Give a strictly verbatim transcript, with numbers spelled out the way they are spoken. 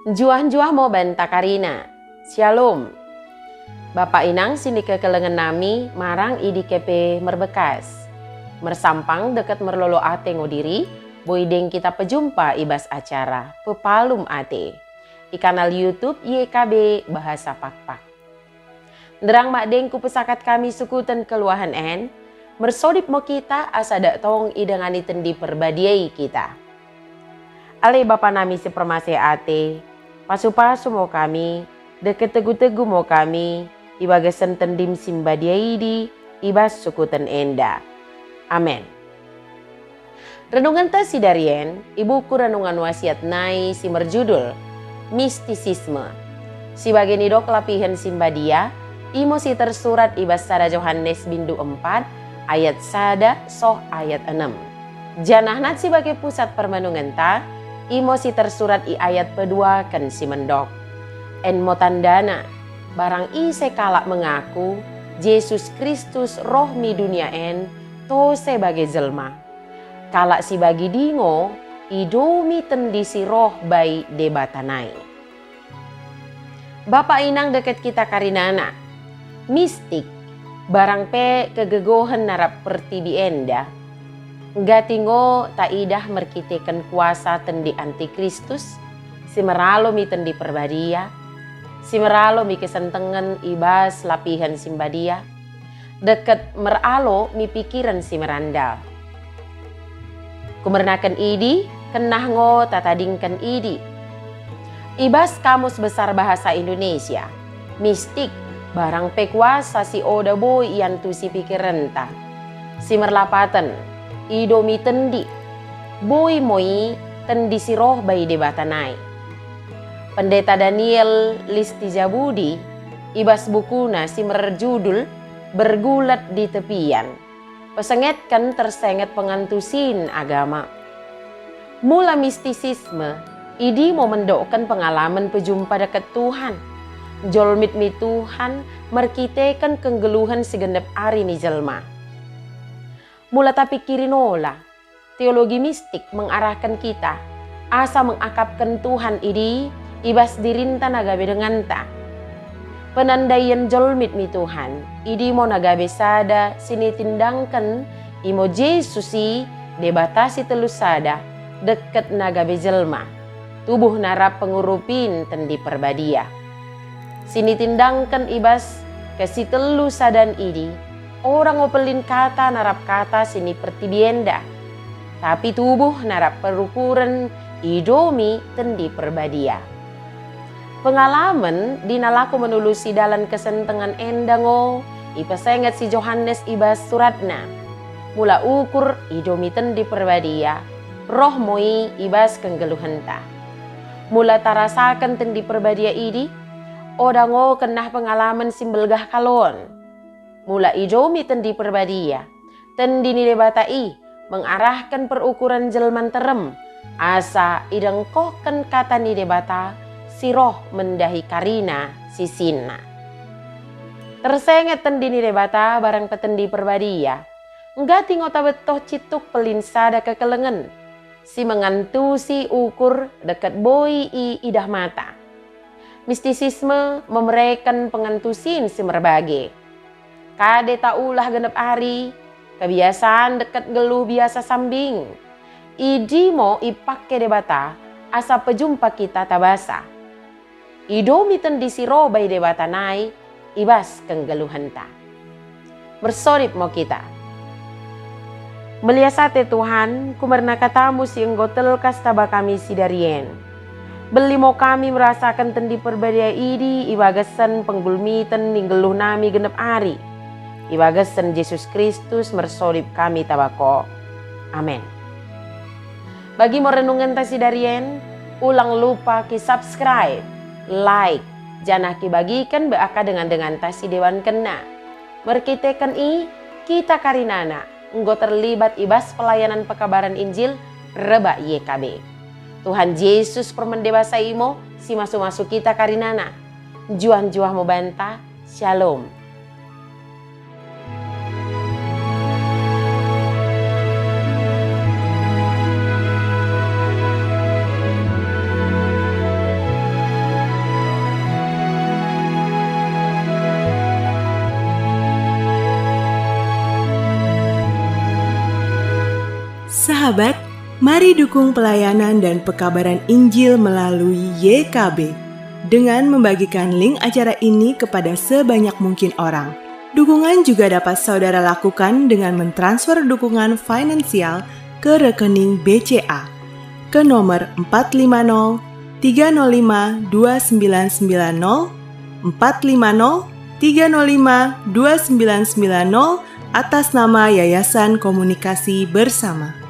Njuah-njuah mo banta karina. Syalom. Bapa inang sinikekelengen nami marang i dike pe merbekkas. Mersampang dekket merlolo ate ngo diri, boi deng kita pejumpa i bas acara Pepalum Ate i kanal YouTube Y K B Bahasa Pakpak. Nderrang madeng kupesakat kami sukuten keluahen en, mersodip mo kita asa dak tong idengani Tendi Perbadia i kita. Ale Bapa nami sipermaseh ate, pasu-pasu mo kami, dekket tegu-tegu mo kami i bagasen Tendim simbadia idi i bas sukuten enda. Amen. Renungenta sidarien i buku Renungan Wasiat nai si merjudul Mistisisme. Sibage nidok lapihen simbadia, imo si tersurat i bas sada Johanes bindu empat ayat sada soh ayat enem. Janah nat sibage pusat permenungenta, imo si tersurat i ayat peduaken si mendok. En mo tandana, barang ise kalak mengaku Jesus Kristus roh mi dunia en tose bage jelma, kalak sibagidi ngo idomi Tendi si roh bai Debata nai. Bapa inang dekket kita karinana, mistik, barang pe kegegohen narap pertibi enda, nggati ngo taidah merkiteken kuasa tendi antikristus, si meralo mi Tendi Perbadia, si meralo mi kesentengen i bas lapihen simbadia, dekket meralo mi pikiren si merandal. Kumernaken idi, kennah ngo tatadingken idi. I bas Kamus Besar Bahasa Indonesia, mistik, barang pe kuasa si oda boi iantusi pikirenta. Si merlapaten, idomi tendi, boi mo i tendi si roh bai Debata nai. Pendeta Daniel Listijabudi, i bas bukuna si merjudul Bergulat di Tepian, pesengetken tersenget pengantusin agama. Mula mistisisme, idi mo mendokken pengalamen pejumpa dekket Tuhan, njolmit mi Tuhan merkiteken kenggeluhen si gennep ari ni jelma. Mula tapikkiri nola, teologi mistik mengarahken kita asa mengakapken Tuhan idi i bas dirinta na gabe denganta. Penandaien njolmit mi Tuhan, idi mo na gabe sada sinitindangken imo Jesus i Debata si tellu sada dekket na gabe jelma, tubuh narap pengurupin Tendi Perbadia. Sinitindangken i bas kesitellusadan idi, oda ngo pellin kata narap kata sini pertibi enda, tapi tubuh narap perukuren idomi Tendi Perbadia. Pengalamen di nalako menulusi dalan kesentengen enda ngo ipesenget si Johanes i bas suratna. Mula ukur idomi Tendi Perbadia, roh mo i i bas kenggeluhenta. Mula tarasaken Tendi Perbadia idi, oda ngo kennah pengalamen si mbelgah kalon. Mula idomi Tendi Perbadia, Tendi ni Debata i mengarahken perukuren jelma nterrem, asa idengkohken kata ni Debata si roh mendahi karina sisinna. Tersenget Tendi ni Debata barang pe Tendi Perbadia, nggati ngo tabettoh cituk pellin sada kekelengen si mengantusi ukur dekket boi iidah mata. Mistisisme memereken pengantusin si merbage. Kade taulah gennep ari, kebiasaan dekket nggeluh biasa sambing, idi mo ipake Debata asa pejumpa kita tabasa. Idomi Tendi si roh bai Debata nai i bas kenggeluhenta. Mersodip mo kita. Melias ate Tuhan, kumerna katamu si enggo telkas taba kami sidarien. Bere mo kami merasaken Tendi Perbadia idi i bagasen penggulmiten ni nggeluh nami gennep ari. I bagasen Jesus Kristus mersodip kami taba ko. Amen. Bagi mo renungenta sidarien, ulang lupa ki-subscribe, like, janah kibagiken be akka dengan-denganta si debankenna. Merkiteken i, kita karinana enggo terlibat i bas pelayanan pekabaren Injil rebbak Y K B. Tuhan Jesus permende basa i mo si masu-masu kita karinana. Njuah-njuah mo banta. Syalom. Sahabat, mari dukung pelayanan dan pekabaran Injil melalui Y K B dengan membagikan link acara ini kepada sebanyak mungkin orang. Dukungan juga dapat saudara lakukan dengan mentransfer dukungan finansial ke rekening B C A ke nomor empat lima nol tiga nol lima dua sembilan sembilan nol, empat lima nol tiga nol lima dua sembilan sembilan nol, atas nama Yayasan Komunikasi Bersama.